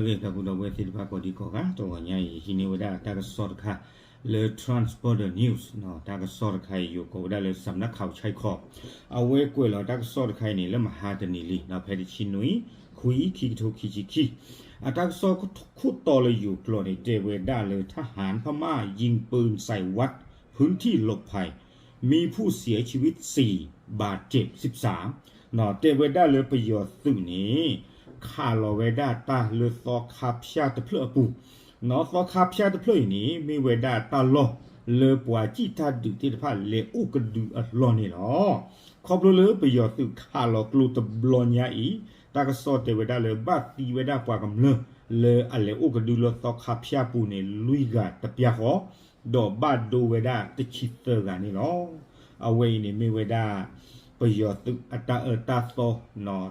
တၢ်ဘျုးဒီပုၢ်ဒီဝဲၢ်သ့ၣ်တဖၣ်ကိးဒံကိးဂၤ တဂီၤညါအံၤ ဟံးန့ၢ်ဝဲဒၣ်တၢ်ကစီၣ်တခါ လၢ Transborder News တၢ်ကစီၣ်တခါအံၤ ယိၤကိးဝဲဒၣ်လၢ စမ်နၢခးဆဲခီး အဝဲကွဲးလီၤတၢ်ကစီၣ်တခါအံၤန့ၣ် လၢမဟါတနံၤလံ ဖဲတဆံနွံ ခွံ ခံကထိခံဆံခံ အတၢ်ကစီၣ်ခိၣ်တီလၢယိၤကျိာ်န့ၣ် တဲဝဲဒၣ်လၢ ทหารพม่ายิงปืนใส่วัด พื้นที่หลบภัย มีผู้เสียชีวิตสี่ บาดเจ็บสิบสาม တဲဝဲဒၣ်လၢပယီၤသုးန့ၣ် ခးလီၤဝဲဒၣ်တၢ်လၢသီခါဖၠၣ်တဖျၢၣ်အပူၤ, သီခါဖၠၣ်တဖျၢၣ်အံၤန့ၣ် မ့ၢ်ဝဲဒၣ်တၢ်လီၢ်လၢပှၤစံၣ်တၢ်ဒုးသ့ၣ်တဖၣ်လဲၤအိၣ်ကဒုအလီၢ်န့ၣ်လီၤ. ခီဖျိလၢပယီၤသုးခးလီၤကျိတဘျီညါအံၤ တၢ်ကစီၣ်တဲဝဲဒၣ်လၢဘၣ်သံဝဲဒၣ်ပှၤကမျၢၢ်လၢအလဲၤအိၣ်ကဒုလၢသီခါဖၠၣ်ပူၤန့ၣ် လွံၢ်ဂၤတပျၢ်ဃီ ဒီးဘၣ်ဒိဝဲဒၣ်တဆံသၢဂၤန့ၣ်လီၤ. အဝဲအံၤန့ၣ်မ့ၢ်ဝဲဒၣ် ပယီၤသုးအတၢ်အၢတၢ်သီ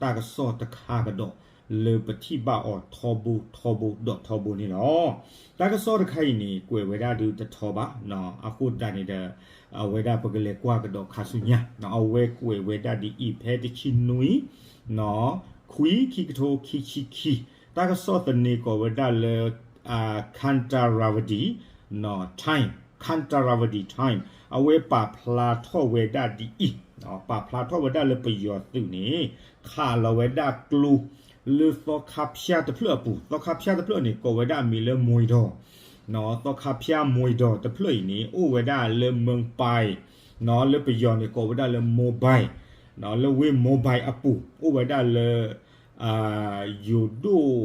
တၢ်ကစီၣ်တခါကဒီး လၢပထံၣ်ဘၣ်အီၤထီဘိထီဘိဒီးထီဘိန့ၣ်လီၤ. တၢ်ကစီၣ်တခါအံၤန့ၣ် ကွဲးဝဲဒၣ်ဒုတထီဘၣ်, အဃိသတးန့ၣ်ဒီး အဝဲဒၣ်ပကလဲၤကွၢ်ကဒီးခါဆူညါ, အဝဲကွဲးဝဲဒၣ်ဒ်အံၤ ဖဲတဆံနွံ ခွံ ခံကထိခံဆံခံ, တၢ်ကစီၣ်သန့ၤကိးဝဲဒၣ်လၢ Kantarawadi Times, Kantarawadi Times အဝဲပာ်ဖျါထီၣ်ဝဲဒၣ်ဒ်အံၤ, ပာ်ဖျါထီၣ်ဝဲဒၣ်လၢပယီၤသုးန့ၣ် ခးလီၤဝဲဒၣ်ကျိ လၢသီခါဖၠၣ်တဖျၢၣ်အပူၤ, သီခါဖၠၣ်တဖျၢၣ်န့ၣ် ကိးဝဲဒၣ်အမံၤလၢ မွံဒီၤ, သီခါဖၠၣ်မွံဒီၤတဖျၢၣ်အံၤန့ၣ် အိၣ်ဝဲဒၣ်လၢ မၢပၢၢ်, လၢပယီၤန့ၣ် ကိးဝဲဒၣ်လၢ မိဘဲၣ်, လၢဝ့ၢ်မိဘဲၣ်အပူၤ အိၣ်ဝဲဒၣ်လၢ ယိၤဒိၣ်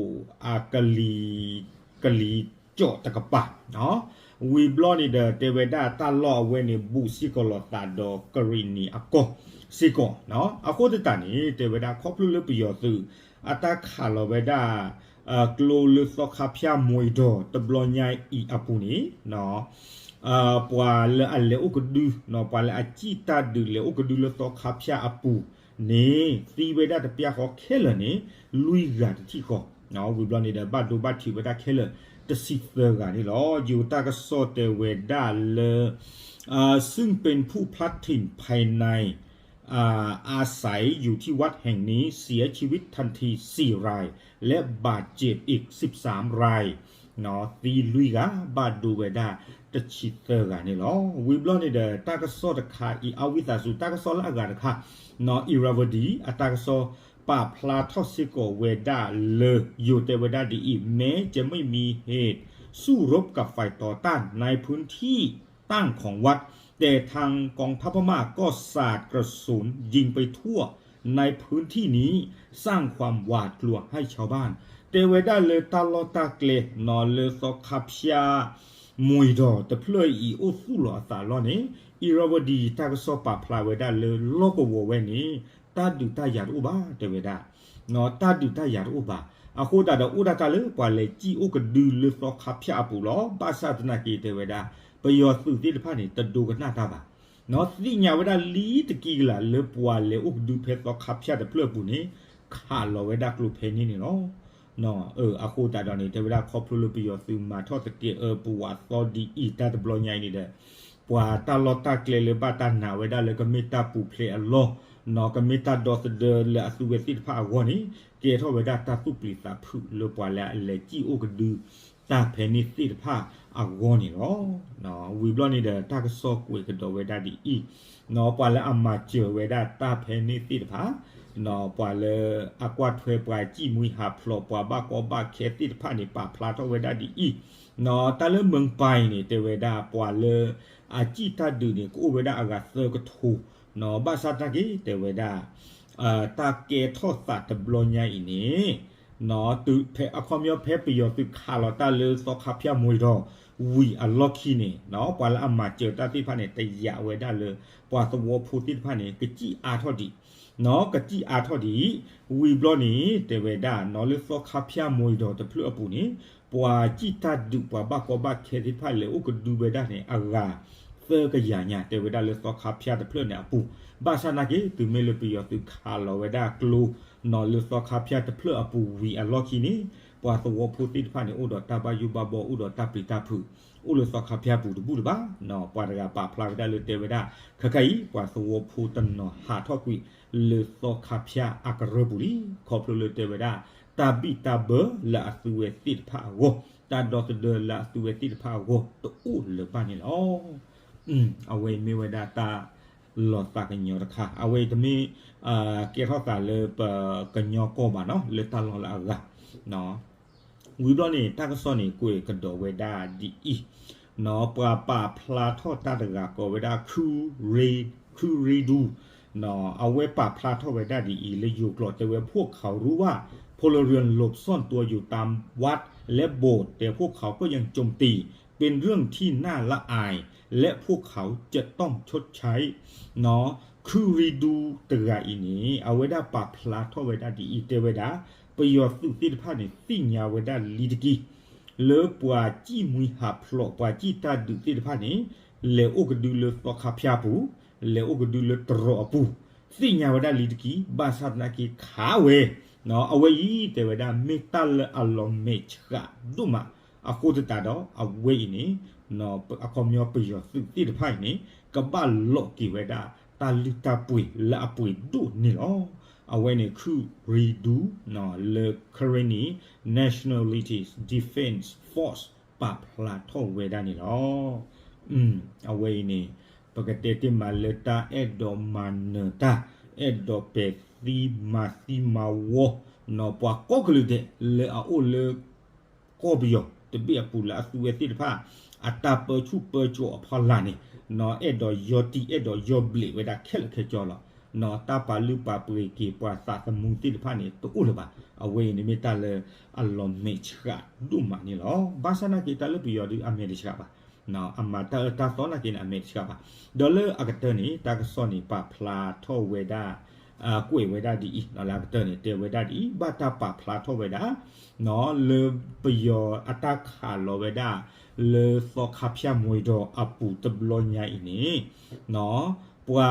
အကလံၤ ကလံၤကၠီၣ်တကပၤ, ဝံၤဘျီန့ၣ်ဒီး တဲဝဲဒၣ်တၢ်လီၢ်အဝဲန့ၣ် ဘူးစ့ၢ်ကီးလိာ်သးဒီးကရ့ၣ်နံၤအကီၢ်စ့ၢ်ကီး, အဃိသတးန့ၣ် တဲဝဲဒၣ်ခီဖျိလၢပယီၤသုး အတၢ်ခးလီၤဝဲဒၣ် ကျိလၢသီခါဖၠၣ်မွံဒီၤတဘျီညါအံၤအပူၤန့ၣ် ပှၤလၢအလဲၤအိၣ်ကဒု, ပှၤလၢအစံၣ်တၢ်ဒုးလဲၤအိၣ်ကဒုလၢသီခါဖၠၣ်အပူၤန့ၣ် သံဝဲဒၣ်တပျၢ်ဃီခဲလၢာ်န့ၣ် လွံၢ်ဂၤတထံၣ်ဃီ, ဝံၤဘျီန့ၣ်ဒီး ဘၣ်ဒိဘၣ်ထံးဝဲဒၣ်ခဲလၢာ် တဆံသၢဂၤန့ၣ်လီၤ. ယိၤတၢ်ကစီၣ်တဲဝဲဒၣ်လၢ ซึ่งเป็นผู้พลัดถิ่นภายใน อาศัยอยู่ที่วัดแห่งนี้ เสียชีวิตทันทีสี่ราย และบาดเจ็บอีกสิบสามราย သံလွံၢ်ဂၤ ဘၣ်ဒိဝဲဒၣ်တဆံသၢဂၤန့ၣ်လီၤ. ဝံၤဘျီန့ၣ်ဒီး တၢ်ကစီၣ်တခါအံၤ အဝံသးစူၤ တၢ်ကစီၣ်လၢအဂၤတခါ Irrawaddy အတၢ်ကစီၣ် ပာ်ဖျါထီၣ်စ့ၢ်ကီးဝဲဒၣ်လၢ ယိၤတဲဝဲဒၣ်ဒ်အံၤ แม้จะไม่มีเหตุสู้รบกับฝ่ายต่อต้านในพื้นที่ตั้งของวัด แต่ทางกองทัพพม่าก็สาดกระสุนยิงไปทั่วในพื้นที่นี้ สร้างความหวาดกลัวให้ชาวบ้าน တဲဝဲဒၣ်လၢတၢ်လီၢ်တၢ်ကျဲ လၢသီခါဖၠၣ် မွံဒီၤတဖျၢၣ်အံၤ အိၣ်သူၣ်လီၤအသးအလီၢ်န့ၣ် Irrawaddy တၢ်ကစီၣ်ပာ်ဖျါဝဲဒၣ်လၢ လီၢ်ကဝီၤဝဲန့ၣ် တၢ်ဒုးတၢ်ယၤတအိၣ်ဘၣ် တဲဝဲဒၣ်, တၢ်ဒုးတၢ်ယၤတအိၣ်ဘၣ်. အဃိသတးဒီး အိၣ်ဒၣ်တၢ်လၢပှၤလဲၤစံၣ်အိၣ်ကဒုလၢသီခါဖၠၣ်အပူၤလီၤ. ဘၣ်ဆၣ်သနာ်က့ တဲဝဲဒၣ် ပယီၤသုးသ့ၣ်တဖၣ်န့ၣ် တဒိကနၣ်တၢ်ဘၣ်, သ့ၣ်ညါဝဲဒၣ်လံတကံကလးလၢပှၤလဲၤအိၣ်ကဒုဖဲသီခါဖၠၣ်တဖျၢၣ်အပူၤန့ၣ် ခးလီၤဝဲဒၣ်ကျိဖဲန့ၣ်န့ၣ်လီၤ. အဃိသတးဒီးန့ၣ် တဲဝဲဒၣ်ခီဖျိလၢပယီၤသုးမၤထီၣ်သကဲးအၢပဝးသီဒ်အံၤ တၢ်တဘျီညါအံၤန့ၣ်ဒီး ပှၤတၢ်လီၢ်တၢ်ကျဲလၢဘၣ်တၢ်နာ်ဝဲဒၣ်လၢကမ့ၢ်တၢ်ပူၤဖျဲးအလီၢ်, ကမ့ၢ်တၢ်ဒီသဒၢလၢအသုဝဲသ့ၣ်တဖၣ်အဂီၢ်န့ၣ် ကဲထီၣ်ဝဲဒၣ်တၢ်သူၣ်ပျံၤသးဖုးလၢပှၤလၢအလဲၤစံၣ်အိၣ်ကဒုတၢ်ဖဲန့ၣ်သ့ၣ်တဖၣ်အဂီၢ်န့ၣ်လီၤ. ဝံၤဘျီန့ၣ်ဒီး တၢ်ကစီၣ်ကွဲးကဒီးဝဲဒၣ်ဒ်အံၤ, ပှၤလၢအမၤစၢၤဝဲဒၣ်တၢ်ဖဲန့ၣ်သ့ၣ်တဖၣ် ပှၤလၢအကွၢ်ထွဲပှၤစံၣ်မှံဟးဖျိး ပှၤဘၣ်ကီဘၣ်ခဲသ့ၣ်တဖၣ်န့ၣ် ပာ်ဖျါထီၣ်ဝဲဒၣ်ဒ်အံၤ, တၢ်လၢ မၢပၢၢ် န့ၣ် တဲဝဲဒၣ် ပှၤလၢအစံၣ်တၢ်ဒုးန့ၣ် ကအိၣ်ဝဲဒၣ်အဂၤသၢကထိ, ဘၣ်ဆၣ်သနာ်က့ တဲဝဲဒၣ် တၢ်ကဲထီၣ်သးတဘျီညါအံၤန့ၣ် တုၤဖဲအခီပညီ ဖဲပယီၤသုးခးလီၤတၢ်လၢသီခါဖၠၣ်မွံဒီး ဝံၤအလီၢ်ခံန့ၣ် ပှၤလၢအမၤစၢၤတၢ်သ့ၣ်တဖၣ်န့ၣ် တယာ်ဝဲဒၣ်လၢ ပှၤသဝီဖိသ့ၣ်တဖၣ်န့ၣ် ကစံၣ်အါထီၣ်ဒံး, ကစံၣ်အါထီၣ်ဒံး, ဝံၤဘျီန့ၣ် တဲဝဲဒၣ် လၢသီခါဖၠၣ်မွံဒီးတဖျၢၣ်အပူၤန့ၣ် ပှၤစံၣ်တၢ်ဒုး ပှၤဘၣ်ကီဘၣ်ခဲသ့ၣ်တဖၣ်လဲၤအိၣ်ကဒုဝဲဒၣ်န့ၣ် အဂၤသၢကယၤညါ တဲဝဲဒၣ်လၢသီခါဖၠၣ်တဖျၢၣ်န့ၣ်အပူၤ, ဘၣ်ဆၣ်သနာ်က့ တုၤမ့ၢ်လၢပယီၤသုးခးလီၤဝဲဒၣ်ကျိ လၢသီခါဖၠၣ်တဖျၢၣ်အပူၤဝံၤအလီၢ်ခံန့ၣ် ပှၤသဝီဖိသ့ၣ်တဖၣ်န့ၣ် အိၣ်ဒီးတၢ်ဘၣ်ယိၣ်ဘၣ်ဘီ အိၣ်ဒီးတၢ်ပျံၤတၢ်ဖုး အိၣ်လၢသီခါဖၠၣ်ပူၤတဘူၣ်လၢၤဘၣ်, ပှၤတဂၤပာ်ဖျါဝဲဒၣ်လၢတဲဝဲဒၣ် ခဲခါအံၤ ပှၤသဝီဖိတနီၤဟးထီၣ်ကွံာ်လၢသီခါဖၠၣ်အကရၢၢ်ပူၤလံ, ခီဖျိလၢတဲဝဲဒၣ် တၢ်ဘံၣ်တၢ်ဘၢလၢအသုဝဲသ့ၣ်တဖၣ်အဂီၢ်, တၢ်ဒီသဒၢလၢအသုဝဲသ့ၣ်တဖၣ်အဂီၢ် တအိၣ်လၢၤဘၣ်န့ၣ်လီၤ. အဝဲအံၤမ့ၢ်ဝဲဒၣ်တၢ်လီၤသးကညီတခါ, အဝဲအံၤတမ့ၢ် ကဲထီၣ်သးလၢပကညီကီၢ်ဘၣ်နီၤ, လၢတၢ်လီၢ်လၢအဂၤ ဝံၤဘျီန့ၣ် တၢ်ကစီၣ်န့ၣ် ကွဲးကဒီးဝဲဒၣ်ဒ်အံၤ, ပှၤပာ်ဖျါထီၣ်တၢ်တဂၤကိးဝဲဒၣ် ခူရ့ဒူ, အဝဲပာ်ဖျါထီၣ်ဝဲဒၣ်ဒ်အံၤ လၢယိၤကျိာ်တဲဝဲ พวกเขารู้ว่าพลเรือนหลบซ่อนตัวอยู่ตามวัดและโบสถ์ แต่พวกเขาก็ยังโจมตี เป็นเรื่องที่น่าละอาย และพวกเขาจะต้องชดใช้ ခူရ့ဒူတဂၤအံၤန့ၣ် အဝဲဒၣ်ပာ်ဖျါထီၣ်ဝဲဒၣ်ဒ်အံၤ တဲဝဲဒၣ် ပယီၤသုးသ့ၣ်တဖၣ်န့ၣ် သ့ၣ်ညါဝဲဒၣ်လံတက့ၢ် လၢပှၤစံၣ်မှံဟးဖျိး ပှၤစံၣ်တၢ်ဒုးသ့ၣ်တဖၣ်န့ၣ် လဲၤအိၣ်ကဒုလၢသီခါဖၠၣ်ပူၤ, လဲၤအိၣ်ကဒုလၢတရီးအပူၤ, သ့ၣ်ညါဝဲဒၣ်လံတက့ၢ် ဘၣ်ဆၣ်သနာ်က့ခးဝဲ, အဝဲအံၤတဲဝဲဒၣ် မ့ၢ်တၢ်လၢအလီၤမဲာ်ဆှးဒိၣ်မး, အဃိသတးဒီး အဝဲအံၤန့ၣ် အခီပညီပယီၤသုးသ့ၣ်တဖၣ်အံၤန့ၣ် ကဘၣ်လိးက့ၤဝဲဒၣ် တၢ်လုၢ်တၢ်ပှ့ၤလၢအပှ့ၤဒိၣ်န့ၣ်လီၤ. အဝဲန့ၣ် ခူရ့ဒူ လၢ Karenni Nationalities Defense Force ပာ်ဖျါထီၣ်ဝဲဒၣ်န့ၣ်လီၤ. အဝဲအံၤန့ၣ် ပကတဲတ့ၢ်မးလၢတၢ်အဲၣ်ဒိးမၤနၢၤတၢ်, အဲၣ်ဒိးပဲာ်သံမၤသံမၤဝီ ပှၤကိးကလုာ်ဒဲးလၢအအိၣ်လၢ ကီၢ်ပယီၤတဘ့ၣ်အပူၤလၢအသုဝဲသ့ၣ်တဖၣ် အတၢ်ပၢဆူၣ်ပၢစိးအဖီလာ်န့ၣ် အဲၣ်ဒိးယီတံၢ်အဲၣ်ဒိးယီဘျဲးဝဲဒၣ်ခဲလၢာ်ခဲဆ့လီၤ. တၢ်ပာ်လုၢ်ပာ်ပှ့ၤက့ၤပှၤသးသမူသ့ၣ်တဖၣ်န့ၣ် တအိၣ်လၢၤဘၣ်. အဝဲအံၤန့ၣ်မ့ၢ်တၢ်လၢအလီၤမဲာ်ဆှးဒိၣ်မးန့ၣ်လီၤ. ဘၣ်ဆၣ်နာ်က့တၢ်လၢပယီၤဒုးအမဲာ်တဆှးဘၣ်. အမၤတၢ်အၢတၢ်သီနာ်က့န့ၣ် အမဲာ်တဆှးဘၣ်. ဒီးလၢအကတၢၢ်န့ၣ် တၢ်ကစီၣ်န့ၣ် ပာ်ဖျါထီၣ်ဝဲဒၣ် ကွဲးဝဲဒၣ်ဒ်အံၤ လၢအကတၢၢ်န့ၣ် တဲဝဲဒၣ်ဒ်အံၤ ဘၣ်တၢ်ပာ်ဖျါထီၣ်ဝဲဒၣ် လၢပယီၤအတၢ်ခးလီၤဝဲဒၣ် လၢသီခါဖၠၣ်မူၤဒီးအပူၤတဘျီညါအံၤန့ၣ် ပှၤ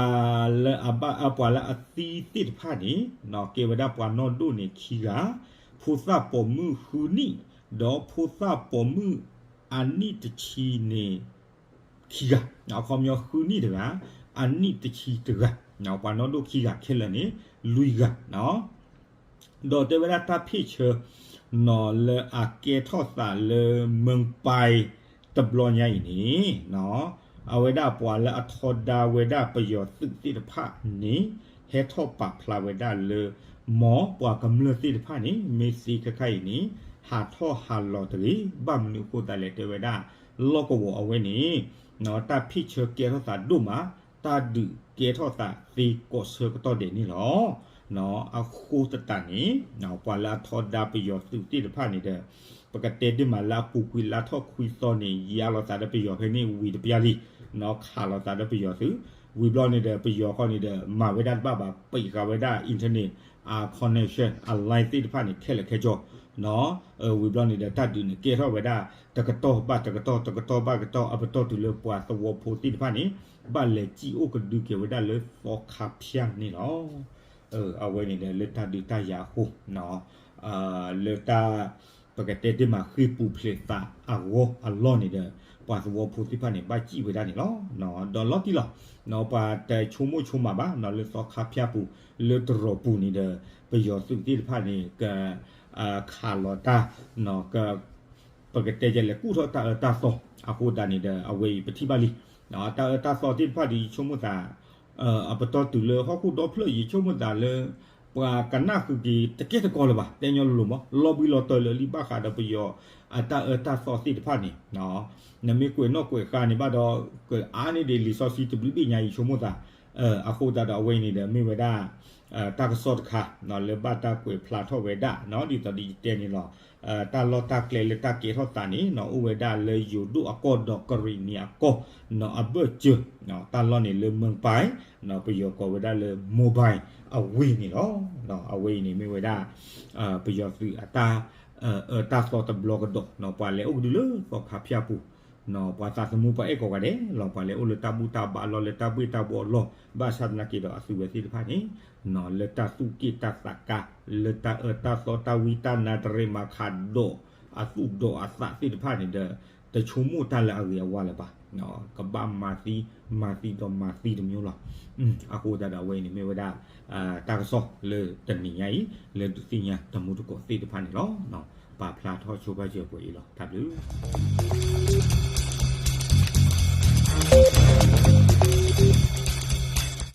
လၢအဘၣ် ပှၤလၢအသံသ့ၣ်တဖၣ်န့ၣ် ကဲဝဲဒၣ်ပှၤနီၢ်ဒိၣ်န့ၣ်ခံဂၤ, ဖိသၣ်ပိာ်မုၣ်ဃုနံၣ်, ဒီးဖိသၣ်ပိာ်မုၣ်အနံၣ်တဆံန့ၣ် ခံဂၤ, အခီပညီဃုနံၣ်တဂၤ, အနံၣ်တဆံတဂၤ, ပှၤနီၢ်ဒိၣ်ခံဂၤခဲလၢာ်န့ၣ် လွံၢ်ဂၤ ဒီးတဲဝဲဒၣ်တၢ်ဖ့ၣ်ဆၢ နီၢ်လၢအကဲထီၣ်သးလၢ မၢၢ်ပၢၢ် တဘျီညါအံၤန့ၣ် အဝဲဒၣ်ပှၤလၢအထီဒါဝဲဒၣ်ပယီၤသုးသ့ၣ်တဖၣ်န့ၣ် ဟဲထီၣ်ပာ်ဖျါဝဲဒၣ်လၢ မ်ပှၤကမျၢၢ်သ့ၣ်တဖၣ်န့ၣ် မ့ၢ်သ့ခဲခါအံၤန့ၣ် ဟးထီၣ်ဟးလီၤတဂ့ၤ, ဘၣ်မနုၤအဃိသတးလဲၣ်တဲဝဲဒၣ် လီၢ်ကဝီၤအဝဲန့ၣ် တၢ်ဖ့ၣ်ဆၢကဲထီၣ်သးဒိၣ်မး, တၢ်ဒုးကဲထီၣ်သးသ့ကိးဆၢကတီၢ်ဒဲးန့ၣ်လီၤ. အဃိသတးန့ၣ် ပှၤလၢအထီဒါပယီၤသုးသ့ၣ်တဖၣ်န့ၣ်ဒီး ပကတဲဒ်မးလၢအပူၤကွံာ်လါထီၣ်ခွံသီန့ၣ် ယါလီၤသးဒီးပယီၤဖဲန့ၣ်ဝံၤတပျၢ်လံ, ခးလီၤသးဒီးပယီၤသုး, ဝံၤဘျီန့ၣ်ဒီး ပယီၤခီန့ၣ်ဒီး မၤဝဲဒၣ်တဘၣ်ဘၣ် ပိတ်ဃာ်ဝဲဒၣ် internet connection အ line သ့ၣ်တဖၣ်န့ၣ် ခဲလၢာ်ခဲဆ့ ဝံၤဘျီန့ၣ်ဒီး တၢ်ဒုးန့ၣ်ကဲထီၣ်ဝဲဒၣ် တကတီၢ်ဘၣ်တကတီၢ် တကတီၢ်ဘၣ်တကတီၢ် အပတီၢ်တုၤလၢပှၤသဝီဖိသ့ၣ်တဖၣ်န့ၣ် ဘၣ်လဲၤစံၣ်အိၣ်ကဒုက့ၤဝဲဒၣ်လၢသီခါဖၠၣ်န့ၣ်လီၤ. အဝဲန့ၣ်ဒီးလၢတၢ်ဒုးတၢ်ယၤအဃိ လၢတၢ် ပကတဲတ့ၢ်မးဃ့ၢ်ပူၤဖျဲးသးအဂီၢ်အလီၢ်န့ၣ်ဒီး ပှၤသဝီဖိသ့ၣ်တဖၣ်န့ၣ် ဘၣ်စံၣ်ဝဲဒၣ်န့ၣ်လီၤ. ဒီးလီၤတံၢ်လီၤ ပှၤတဆိကမိၣ်ဆိကမးဘၣ် လၢသီခါဖၠၣ်ပူၤ လၢတရီးပူၤန့ၣ်ဒီး ပယီၤသုးသ့ၣ်တဖၣ်န့ၣ် က ခးလီၤတၢ် ပကတဲယလဲၤကူၣ်ထီၣ်တၢ်အၢတၢ်သီ အဃိသတးန့ၣ်ဒီး အဝဲအံၤပထံၣ်ဘၣ်လံ တၢ်အၢတၢ်သီသ့ၣ်တဖၣ်ဒီး ယဆိကမိၣ်သး အပတီၢ်တုၤလၢဟီၣ်ခိၣ်ဒီဖျၢၣ် ယဆိကမိၣ်သးလၢ ပှၤကနၣ်ဃုာ်က့ၤတကဲတကီလၢၤဘၣ် တဲညီလိၤလိၤမး လီၤဘှံးလီၤတီၤလၢာ်လံ ဘၣ်ဃးဒီးပယီၤအတၢ်အၢတၢ်သီသ့ၣ်တဖၣ်န့ၣ် နမ့ၢ်ကွဲးနီၣ်ကွဲးဃါန့ၣ်ဘၣ်ဒီး ကအါန့ၢ်ဒံးလံာ်စီဆှံတဘျုးဘ့ၣ်ညါ ယဆိကမိၣ်သး အဃိသတးဒီးအဝဲအံၤန့ၣ်ဒီး မ့ၢ်ဝဲဒၣ် တၢ်ကစီၣ်တခါ လၢဘၣ်တၢ်ကွဲးဖျါထီၣ်ဝဲဒၣ် ဒ်သိးဒီးယတဲန့ၣ်လီၤ. တၢ်လီၢ်တၢ်ကျဲလၢတၢ်ကဲထီၣ်သးန့ၣ် အိၣ်ဝဲဒၣ်လၢယိၤဒိၣ်အကီၢ်ဒီးကရံၣ်နံၤအကီၢ် အဘၢၣ်စၢၤ တၢ်လီၢ်န့ၣ်လၢ မၢၢ်ပၢၢ် ပယီၤကိးဝဲဒၣ်လၢ မိၢ်ဘၢၣ် အဝ့ၢ်န့ၣ်လီၤ. အဝဲအံၤန့ၣ်မ့ၢ်ဝဲဒၣ် ပယီၤသုးအတၢ် အၢတၢ်သီတဘျီကဒီး ပှၤလဲၤအိၣ်ကဒုလၢသီခါဖၠၣ်ပူၤ ပှၤသးသမူပှၤအဲၣ်ကိးဂၤဒဲးလီၤ ပှၤလဲၤအိၣ်လၢတၢ်ဘူၣ်တၢ်ဘါအလီၢ် လၢတၢ်ဘှ့ၣ်တၢ်ဘှီအလီၢ် ဘၣ်ဆၣ်သနာ်က့ဒီးအသုဝဲသ့ၣ်တဖၣ်န့ၣ် လၢတၢ်သူၣ်က့ၣ်တၢ်သးကါ လၢတၢ်အၢတၢ်သီတၢ်ဝံတၢ်နါတရံးမၤခးဒီး အသူၣ်ဒီးအသးသ့ၣ်တဖၣ်န့ၣ်ဒီး တဆိကမိၣ်တၢ်လၢအဂ့ၤအဝါလၢၤဘၣ်. ကဘၣ်မၤသံ, မၤသံဒီးမၤသံတမျိုးလီၤ. အဃိသတးဒီးအဝဲအံၤန့ၣ်မ့ၢ်ဝဲဒၣ် တၢ်ကစီၣ်လၢတနံၤညါအံၤ လၢဒုးသ့ၣ်ညါတမူတကိးသ့ၣ်တဖၣ်န့ၣ်လီၤ. ပာ်ဖျါထီၣ်ဆိပာ်စၢၤပှဲၤအံၤလီၤ. တၢ်ဘျုး